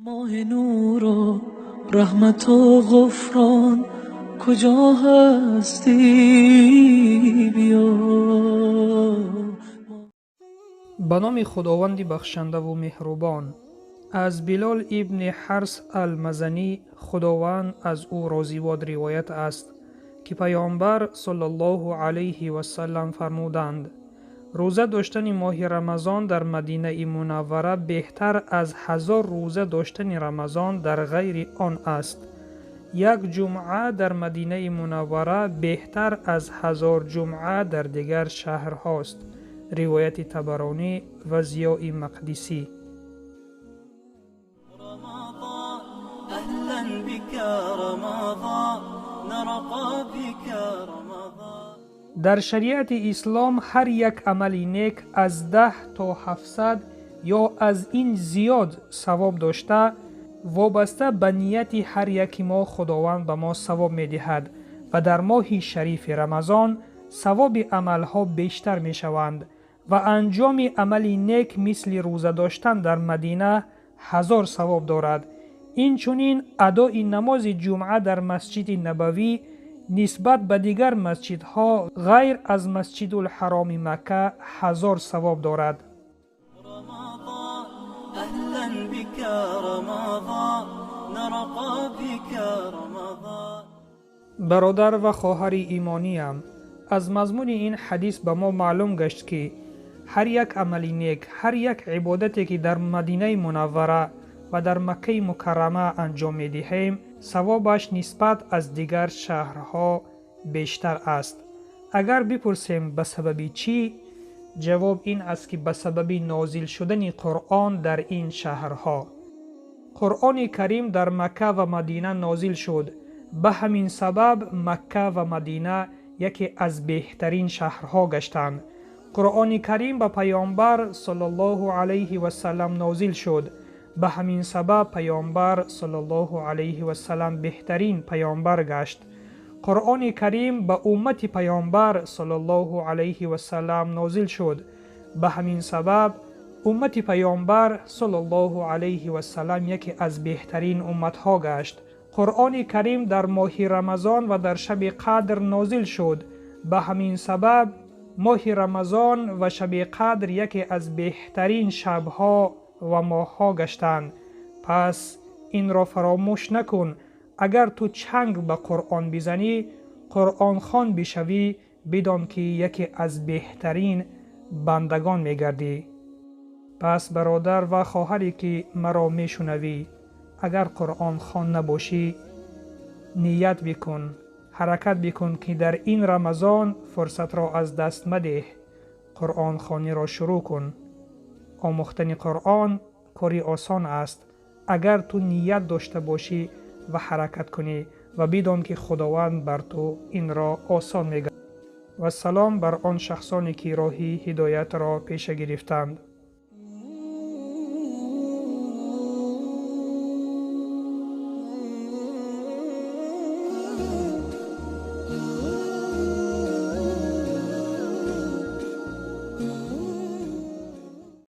Моҳи нуру раҳмату ғуфрон, куҷо ҳастӣ, биё. Ба номи Худованди бахшандаву меҳрубон. Аз Билол ибни Ҳарс Алмазанӣ, Худованд аз ӯ розивод, ривоят аст, ки Паёмбар саллаллоҳу алайҳи васаллам фармуданд: рӯза доштани моҳи Рамазон дар Мадинаи Мунаввара беҳтар аз 1000 рӯза доштани Рамазон дар ғайри он аст. Як ҷумъа дар Мадинаи Мунаввара беҳтар аз 1000 ҷумъа дар дигар шаҳрҳост. Ривояти Табаронӣ ва Зиёи Мақдисӣ. Рамазон, аҳлан бика Рамазон, нарқа бика Рамазон. Дар шариати ислом ҳар як амали нек аз 10 то 700 ё аз ин зиёд савоб дошта, вобаста ба нияти ҳар яки мо Худованд ба мо савоб медиҳад ва дар моҳи шарифи Рамазон савоби амалҳо бештар мешаванд ва анҷоми амали нек мисли рӯза доштан дар Мадина 1000 савоб дорад. Инчунин адои намози ҷумъа дар Масҷиди Набавӣ нисбат ба дигар масҷидҳо ғайр аз Масҷидулҳароми Макка 1000 савоб дорад. Рамазон, аҳлан бика Рамазон, нарқа бика Рамазон. Бародар ва хоҳари имониям, аз мазмуни ин ҳадис ба мо маълум гашт, ки ҳар як амали нек, ҳар як ибодате, ки дар Мадинаи Мунаввара ва дар Маккаи Мукаррама анҷом медиҳем, савобаш нисбат аз дигар шаҳрҳо бештар аст. Агар бипурсем, ба сабаби чӣ, ҷавоб ин аст, ки ба сабаби нозил шудани Қуръон дар ин шаҳрҳо. Қуръони Карим дар Макка ва Мадина нозил шуд. Ба ҳамин сабаб Макка ва Мадина яке аз беҳтарин шаҳрҳо гаштанд. Қуръони Карим ба Паёмбар саллаллоҳу алайҳи васаллам нозил шуд. Ба ҳамин сабаб Паёмбар саллаллоҳу алайҳи васаллам беҳтарин паёмбар гашт. Қуръони Карим ба уммати Паёмбар саллаллоҳу алайҳи васаллам нозил шуд. Ба ҳамин сабаб уммати Паёмбар саллаллоҳу алайҳи васаллам яке аз беҳтарин умматҳо гашт. Қуръони Карим дар моҳи Рамазон ва дар шаби Қадр нозил шуд. Ба ҳамин сабаб моҳи Рамазон ва шаби Қадр яке аз беҳтарин шабҳо ва моҳҳо гаштанд. Пас инро фаромӯш накун, агар ту чанг ба Қуръон бизанӣ, қуръонхон бишавӣ, бидон, ки яке аз беҳтарин бандагон мегардӣ. Пас, бародар ва хоҳаре, ки маро мешунавӣ, агар қуръонхон набошӣ, ният бикун, ҳаракат бикун, ки дар ин Рамазон фурсатро аз даст мадеҳ, қуръонхониро шурӯъ кун. Омӯхтани Қуръон кори осон аст, агар ту ният дошта бошӣ ва ҳаракат кунӣ, ва бидон, ки Худованд бар ту инро осон мегардонад. Вассалом бар он шахсоне, ки роҳи ҳидоятро пеша гирифтанд.